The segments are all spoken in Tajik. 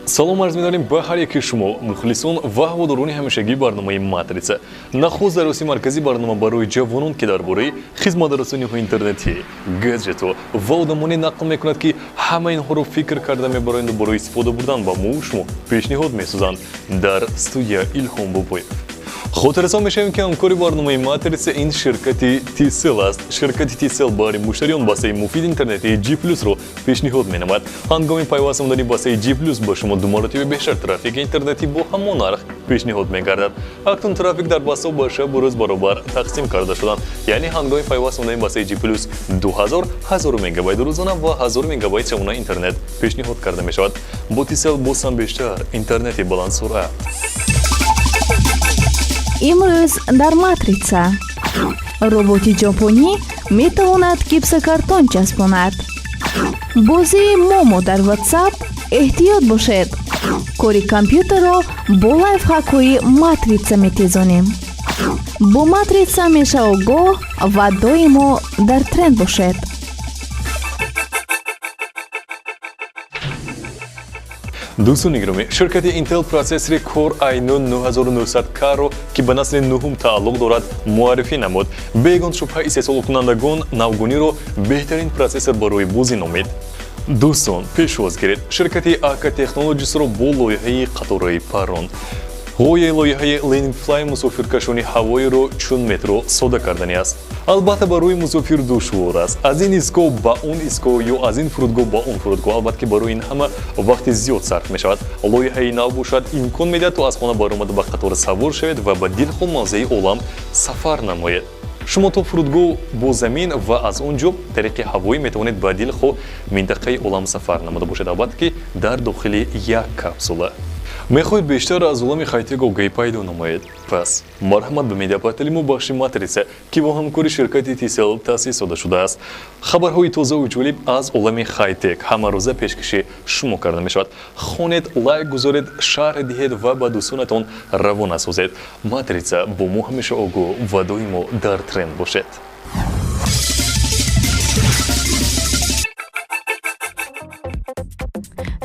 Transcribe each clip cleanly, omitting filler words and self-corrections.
Салом арз медорем ба ҳар яки шумо, мухлисон ва ҳаводорони ҳамешагии барномаи «Матрица». Нахуст дар оси марказии барнома барои ҷавонон, ки дар бораи хизматрасониҳои интернетӣ, гаджетҳо ва одамоне нақл мекунад, ки ҳама инҳоро фикр карда мебароянду барои истифода бурдан ба мо шумо пешниҳод месозанд. Дар студия Илҳом Бобоев. Хотиррасон мешавем, ки ҳамкори барномаи «Матрица» ин ширкати Тисел аст. Ширкати Тисел барои муштариён бастаи муфиди интернетии G Плюсро пешниҳод менамояд. Ҳангоми пайваст намудани бастаи G Плюс ба шумо ду маротиба бештар трафики интернетӣ бо ҳамон нарх пешниҳод мегардад. Акнун трафик дар бастаҳо ба шабу рӯз баробар тақсим карда шуданд, яъне ҳангоми пайваст намудани бастаи G Плюс 2000 1000 мегабайт рӯзона ва 1000 мегабайт шабона интернет пешниҳод карда мешавад. Бо Тисел боз ҳам бештар интернети баландсуръат. Имрӯз дар «Матрица» роботи ҷопонӣ метавонад гипсокартон часпонад, бозии «Момо» дар Ватсап, эҳтиёт бошед, кори компютерро бо лайфхакҳои «Матрица» метезонем. Бо «Матрица» ҳамеша огоҳ ва доимо дар тренд бошед. Дӯстони гиромӣ, ширкати Intel процессори Core i9 9900K-ро, ки ба насли нуҳум тааллуқ дорад, муаррифӣ намуд. Бегон шубҳа, истеҳсолкунандагон навгуниро беҳтарин процессор барои бозӣ номид. Дӯстон, пешвоз гиред ширкати AKKA Technologies-ро бо лоиҳаи қатораи паррон. Ғояи лоиҳаи Lingfly мусофиркашони ҳавоиро чун метро сода кардани аст. Албатта, барои мусофир душвор аст аз ин истгоҳ ба он истгоҳ ё аз ин фурудгоҳ ба он фурудгоҳ. Албатта, ки барои ин ҳама вақти зиёд сарф мешавад. Лоиҳаи нав бошад, имкон медиҳад, то аз хона баромада, ба қатор савор шавед ва ба дилхоҳ мавзеи олам сафар намоед. Шумо то фурудгоҳ бо замин ва аз он ҷо тариқи ҳавоӣ метавонед ба дилхоҳ минтақаи олам сафар намуда бошед, албатта, ки дар дохили як капсула. Мехоҳед бештар аз олами хайтек огаҳӣ пайдо намоед? Пас марҳамат ба медиапортали мо, бахши «Матрица», ки бо ҳамкори ширкати Тисел таъсис дода шудааст. Хабарҳои тозаву ҷолиб аз олами хайтек ҳамарӯза пешкаши шумо карда мешавад. Хонед, лайк гузоред, шарҳ диҳед ва ба дӯстонатон равона созед. «Матрица» бо мо ҳамеша огоҳ ва доимо дар тренд бошед.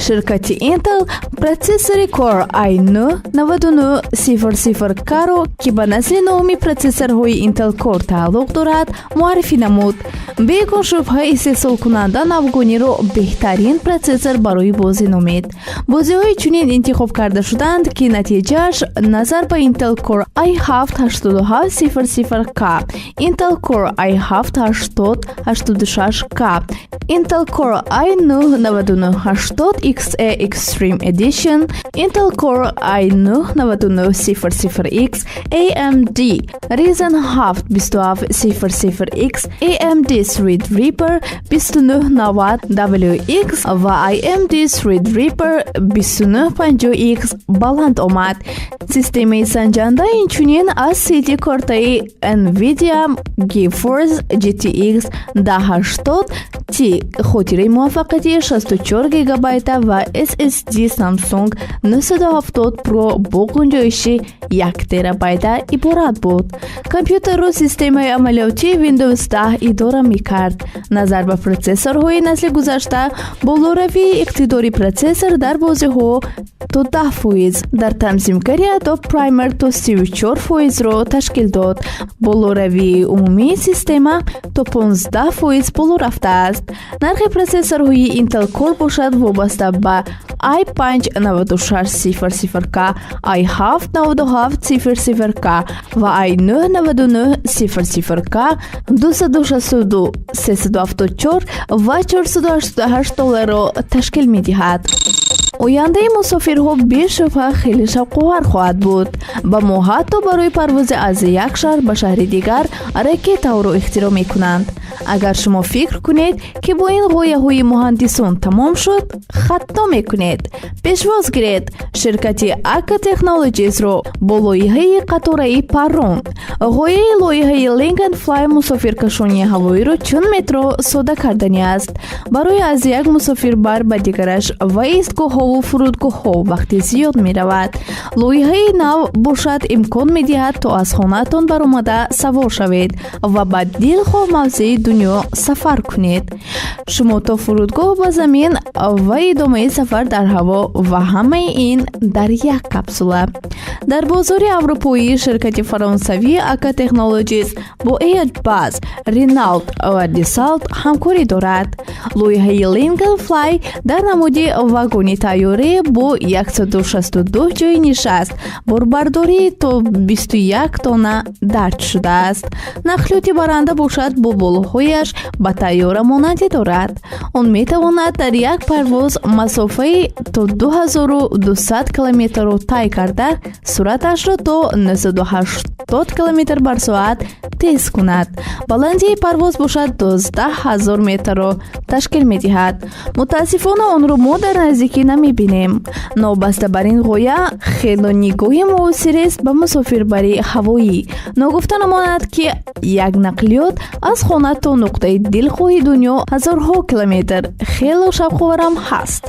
Ширкати Intel процессори Core i9 9900K-ро, ки ба насли нуҳуми процессорҳои Intel Core тааллуқ дорад, муаррифӣ намуд. Бегон шубҳа, истеҳсолкунанда навгониро беҳтарин процессор барои бозӣ номид. Бозиҳои чунин интихоб карда шуданд, ки натиҷааш назар ба Intel Core i7 8700K, Intel Core i7 8086K, Intel Core i9 9980 XE Extreme Edition, Intel Core i9 9900X, AMD Ryzen 7 2700X, AMD Threadripper 2990WX ва AMD Threadripper 2950X баланд омад. Системаи санҷанда инчунин аз сети кортаи Nvidia GeForce GTX 1080 Ti, хотираи муваффақияти 64 гигабайта ва SSD Samsung 970 Pro бо гунҷоиши 1 терабайта иборат буд. Компютерро системаи амалиётии Windows 10 идора мекард. Назар ба процессорҳои насли гузашта, болоравии иқтидори процессор дар бозиҳо то 10%, дар танзимгари Adobe Premiere то 34%-ро ташкил дод. Болоравии умумии система то 15% боло рафтааст. Нархи процессорҳои Intel Core бошад, вобаста ба i5 9600K, i7 9700K ва i9 9900K 262, 374 ва 488 долларро ташкил медиҳад. Ояндаи мусофирҳо бешубҳа хеле шавқовар хоҳад буд. Ба мо ҳатто барои парвози аз як шаҳр ба шаҳри дигар ракетаҳоро ихтироъ мекунанд. Агар шумо фикр кунед, ки бо ин ғояҳои муҳандисон тамом шуд, хато мекунед. Пешвоз гиред ширкати AKKA Technologies-ро бо лоиҳаи қатораи паррон. Ғояи лоиҳаи Link Fly мусофиркашонии ҳавоиро чун метро сода кардани аст, барои аз як мусофирбар ба дигараш ва истгоҳҳову истгоҳҳову фурудгоҳҳо вақти зиёд меравад. Лоиҳаи нав бошад, имкон медиҳад, то аз хонаатон баромада савор шавед ва ба дилхоҳ мавзеи дунё сафар кунед. Шумо то фурудгоҳ ба замин ва идомаи сафар дар ҳаво, ва ҳамаи ин дар як капсула. Дар бозори аврупоӣ ширкати фаронсавӣ Ака Technologies бо Airbus, Renault ва Dassault ҳамкорӣ дорад. Лоиҳаи Lincoln Fly дар намуди вагони тайёрӣ бо 162 ҷойи нишаст, борбардории то 21 тонна дарҷ шудааст. Нақлиёти баранда бошад, бо болҳояш ба тайёра монандӣ дорад. Он метавонад дар як парвоз масофаи то 2200 километрро тай карда, суръаташро то 980 километр бар соат тез кунад. Баландии парвоз бошад, 12 000 метрро ташкил медиҳад. Мутаассифона, онро мо дар наздикӣ намебинем. Новобаста бар ин ғоя хело нигоҳи муосирест ба мусофирбарии ҳавоӣ. Ногуфта намонад, ки як нақлиёт аз хона то нуқтаи дилхоҳи дунё, ҳазорҳо километр, хело шавқоварам ҳаст.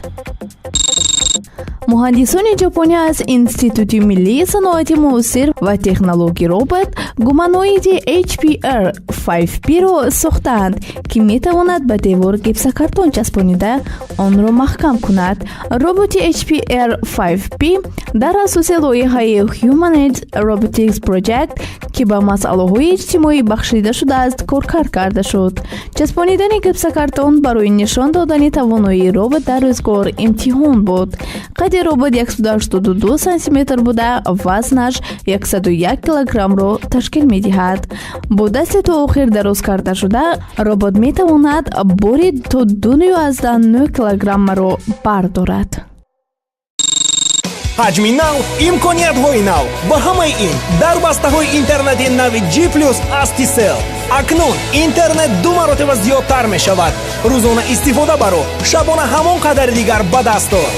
Муҳандисони ҷопонӣ аз Институти миллии саноати муосир ва технологии робот гуманоиди HPR 5P-ро сохтаанд, ки метавонад ба девор гипсокартон часпонида, онро маҳкам кунад. Роботи HPR 5P дар асоси лоиҳаи Humanoid Robotics Project, ки ба масъалаҳои иҷтимоӣ бахшида шудааст, коркард карда шуд. Часпонидани гипсокартон барои нишон додани тавоноии робот дар рӯзгор имтиҳон буд. Қади робот 182 сантиметр буда, вазнаш 101 килограммро ташкил медиҳад. Бо дасти то охир дароз карда шуда, робот метавонад бори то 2,9 килограммаро бардорад. Ҳаҷми нав, имкониятҳои нав ва ҳамаи ин дар бастаҳои интернети нави G Плюс аз Tcell. Акнун интернет ду маротиба зиёдтар мешавад. Рӯзона истифода баро, шабона ҳамон қадари дигар ба даст ор.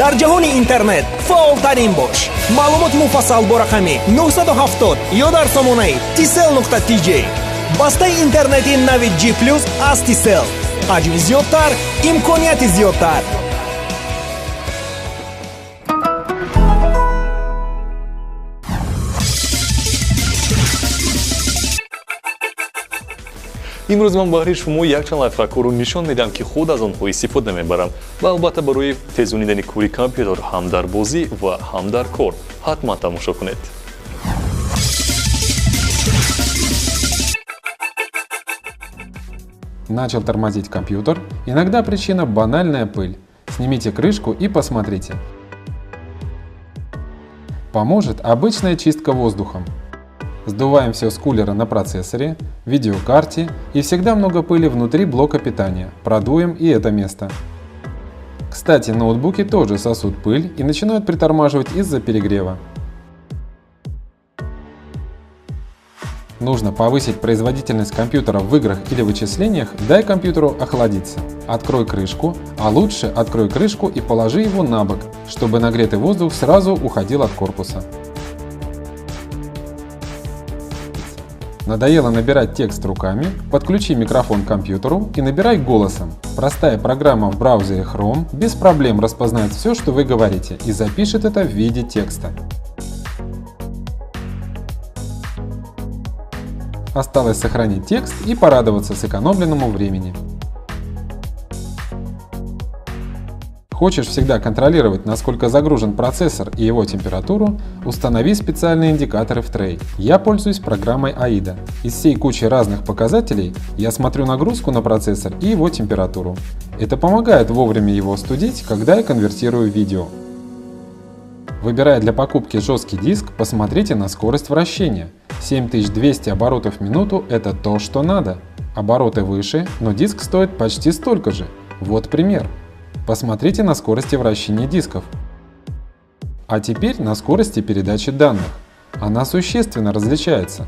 Дар ҷаҳони интернет фаъолтарин бош. Маълумоти муфассал бо рақами 970 ё дар сомонаи tcell.tj. Бастаи интернети нави G Плюс аз Tcell: ҳаҷми зиёдтар, имконияти зиёдтар. Имрӯз ман баҳри шумо якчанд лайфхакҳоро нишон медиҳам, ки худ аз онҳо истифода мебарам ва албатта барои тезонидани кори компютер ҳам дар бозӣ ва ҳам дар кор. Ҳатман тамошо кунед. Начал тормозить компьютер? Иногда причина – банальная пыль. Снимите крышку и посмотрите. Поможет обычная чистка воздухом. Сдуваем все с кулера на процессоре, видеокарте, и всегда много пыли внутри блока питания. Продуем и это место. Кстати, ноутбуки тоже сосут пыль и начинают притормаживать из-за перегрева. Нужно повысить производительность компьютера в играх или вычислениях? Дай компьютеру охладиться. Открой крышку, а лучше открой крышку и положи его на бок, чтобы нагретый воздух сразу уходил от корпуса. Надоело набирать текст руками? Подключи микрофон к компьютеру и набирай голосом. Простая программа в браузере Chrome без проблем распознает все, что вы говорите, и запишет это в виде текста. Осталось сохранить текст и порадоваться сэкономленному времени. Хочешь всегда контролировать, насколько загружен процессор и его температуру? Установи специальные индикаторы в Tray. Я пользуюсь программой AIDA. Из всей кучи разных показателей я смотрю нагрузку на процессор и его температуру. Это помогает вовремя его остудить, когда я конвертирую видео. Выбирая для покупки жесткий диск, посмотрите на скорость вращения. 7200 оборотов в минуту – это то, что надо. Обороты выше, но диск стоит почти столько же. Вот пример. Посмотрите на скорости вращения дисков. А теперь на скорости передачи данных. Она существенно различается.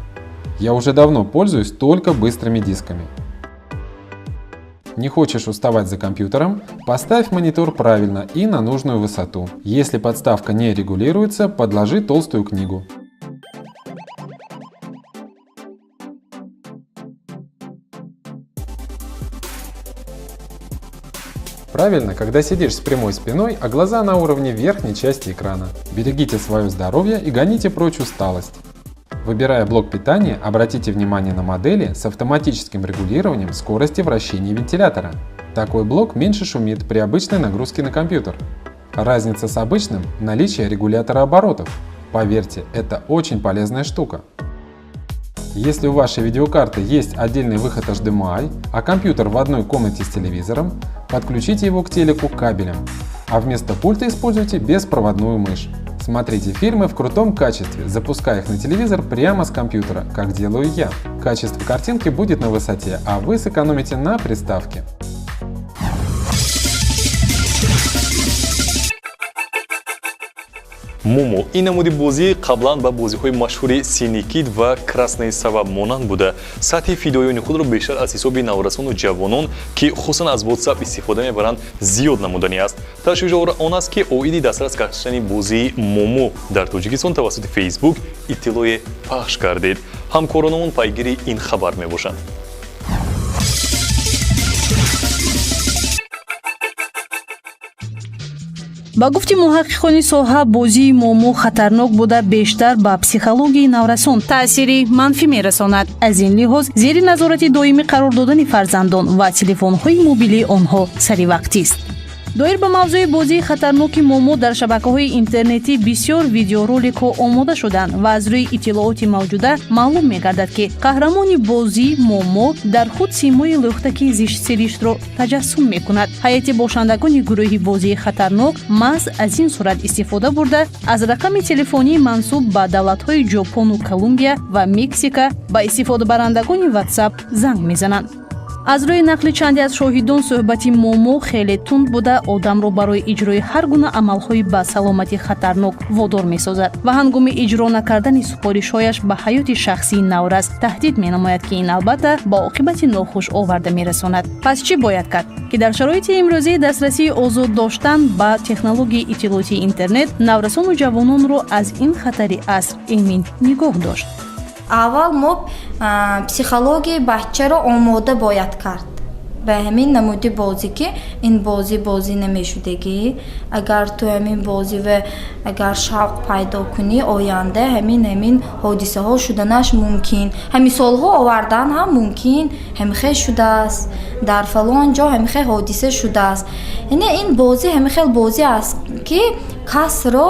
Я уже давно пользуюсь только быстрыми дисками. Не хочешь уставать за компьютером? Поставь монитор правильно и на нужную высоту. Если подставка не регулируется, подложи толстую книгу. правильно, когда сидишь с прямой спиной, а глаза на уровне верхней части экрана. Берегите свое здоровье и гоните прочь усталость. Выбирая блок питания, обратите внимание на модели с автоматическим регулированием скорости вращения вентилятора. Такой блок меньше шумит при обычной нагрузке на компьютер. Разница с обычным – наличие регулятора оборотов. Поверьте, это очень полезная штука. Если у вашей видеокарты есть отдельный выход HDMI, а компьютер в одной комнате с телевизором, подключите его к телеку кабелем, а вместо пульта используйте беспроводную мышь. Смотрите фильмы в крутом качестве, запуская их на телевизор прямо с компьютера, как делаю я. Качество картинки будет на высоте, а вы сэкономите на приставке. Мумо ин намуди бозӣ қаблан ба бозиҳои машҳури Синий кит ва Красная сова монанд буда, сатҳи фидоёни худро бештар аз ҳисоби наврасону ҷавонон, ки хусусан аз WhatsApp истифода мебаранд, зиёд намуданӣ аст. Ташвишовар он аст, ки оиди дастрас гаштани бозии Момо дар Тоҷикистон тавассути Facebook иттилоъе пахш кардед. Ҳамкоронамон пайгири ин хабар мебошанд. Ба гуфти муҳаққиқони соҳа, бозии Момо хатарнок буда, бештар ба психологияи наврасон таъсири манфӣ мерасонад. Аз ин лиҳоз зери назорати доимӣ қарор додани фарзандон ва телефонҳои мобилии онҳо саривақтист. Доир ба мавзӯи бозии хатарноки Момо дар шабакаҳои интернетӣ бисёр видеороликҳо омода шуданд ва аз рӯи иттилооти мавҷуда маълум мегардад, ки қаҳрамони бозӣ Момо дар худ симои лӯхтаки зиштсириштро таҷассум мекунад. Ҳайати бошандагони гурӯҳи бозии хатарнок маҳз аз ин сурат истифода бурда, аз рақами телефонии мансуб ба давлатҳои Ҷопону Колумбия ва Мексика ба истифодабарандагони WhatsApp занг мезананд. Аз рӯи нақли чанде аз шоҳидон, суҳбати Момо хеле тунд буда, одамро барои иҷрои ҳар гуна амалҳои ба саломатӣ хатарнок водор месозад ва ҳангоми иҷро накардани супоришҳояш ба ҳаёти шахсии наврас таҳдид менамояд, ки ин албатта ба оқибати нохуш оварда мерасонад. Пас чӣ бояд кард, ки дар шароити имрӯзии дастрасии озод доштан ба технологияи иттилоотии интернет наврасону ҷавононро аз ин хатари аср эмин нигоҳ дошт? Аввал мо психологияи бачаро омода бояд кард ба ҳамин намуди бозӣ, ки ин бозӣ бозӣ намешудагӣ. Агар ту ҳамин бозива агар шавқ пайдо кунӣ, оянда ҳамин ҳодисаҳо шуданаш мумкин, ҳамисолҳо овардан ҳам мумкин, ҳамихел шудааст дар фалон ҷо, ҳамихел ҳодиса шудааст. Яъне ин бозӣ ҳамихел бозӣ аст, ки касро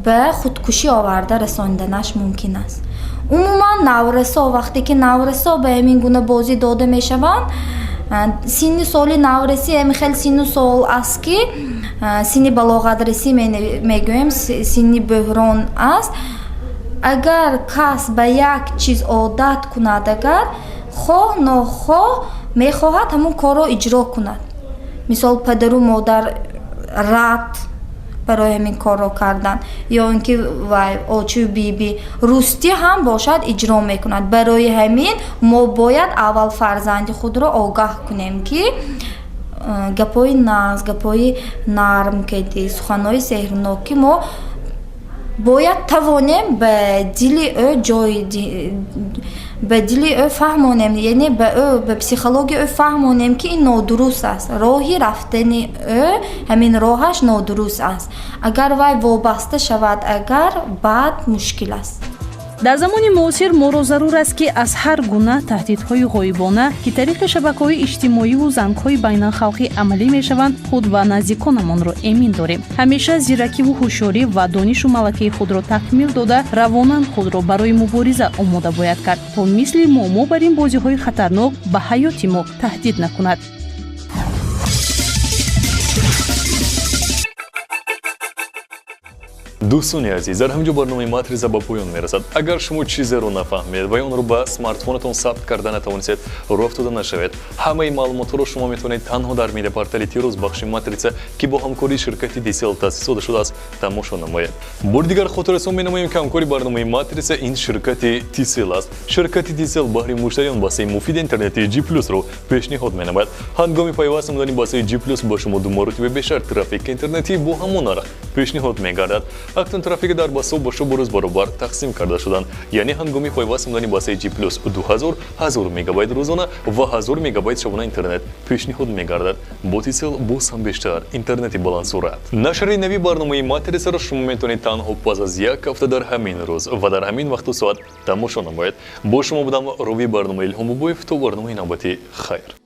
ба худкушӣ оварда расониданаш мумкин аст. Умуман наврасо, вақте ки наврасо ба ҳамин гуна бозӣ дода мешаванд, синни соли наврасӣ ҳамин хел синну сол аст, ки синни балоғатрасӣ мегӯем, синни бӯҳрон аст. Агар кас ба як чиз одат кунад, агар хоҳ нохоҳ мехоҳад ҳамон корро иҷро кунад. Мисол, падару модар рад барои ҳамин корро кардан, ё ин ки вай очу биби рустӣ ҳам бошад иҷро мекунад. Барои ҳамин мо бояд аввал фарзанди худро огаҳ кунем, ки гапҳои нағз, гапҳои нарм кеди, суханҳои сеҳрнок, ки мо бояд тавонем ба дили ӯ ҷой, ба дили ӯ фаҳмонем, яъне ба ӯ, ба психологияи ӯ фаҳмонем, ки ин нодуруст аст, роҳи рафтани ӯ ҳамин роҳаш нодуруст аст. Агар вай вобаста шавад, агар баъд мушкил аст. Дар замони муосир моро зарур аст, ки аз ҳар гуна таҳдидҳои ғоибона, ки тариқи шабакаҳои иҷтимоиву зангҳои байналхалқӣ амалӣ мешаванд, худ ва наздиконамонро эмин дорем. Ҳамеша зиракиву ҳушёрӣ ва донишу малакаи худро такмил дода, равонан худро барои мубориза омода бояд кард, то мисли Момо бар ин бозиҳои хатарнок ба ҳаёти мо таҳдид накунад. Дӯстони азиз, дар ҳамин ҷо барномаи Матрица ба поён мерасад. Агар шумо чизеро нафаҳмед ва онро ба смартфонатон сабт карда натавонистед, роҳ афтода нашавед. Ҳамаи маълумотҳоро шумо метавонед танҳо дар медиапортали Тирӯз бахши Матрица, ки бо ҳамкории ширкати Дисел таъсис дода шудааст, тамошо намоед. Бори дигар хотиррасон менамоем, ки ҳамкори барномаи Матрица ин ширкати Тисел аст. Ширкати Тисел баҳри муштариён бастаи муфиди интернетии G Plus-ро пешниҳод менамояд. Ҳангоми пайваст намудани бастаи G Plus ба шумо ду маротиба бештар трафики интернетӣ бо ҳамон нарх пешниҳод мегардад. Акнун трафик дар басто бо шабу рӯз баробар тақсим карда шуданд. Яъне ҳангоми пайваст намудани бастаи G Plus 2000, 1000 мегабайт рӯзона ва 1000 мегабайт шабона интернет пешниҳод мегардад. Бо Tcell боз ҳам бештар интернети баландсуръат. Нашри нави барномаи Матрисаро шумо метавонед танҳо пас аз як ҳафта дар ҳамин рӯз ва дар ҳамин вақту соат тамошо намоед. Бо шумо будам ровии барномаи Илҳом Бобоев. То барномаи навбатӣ, хайр.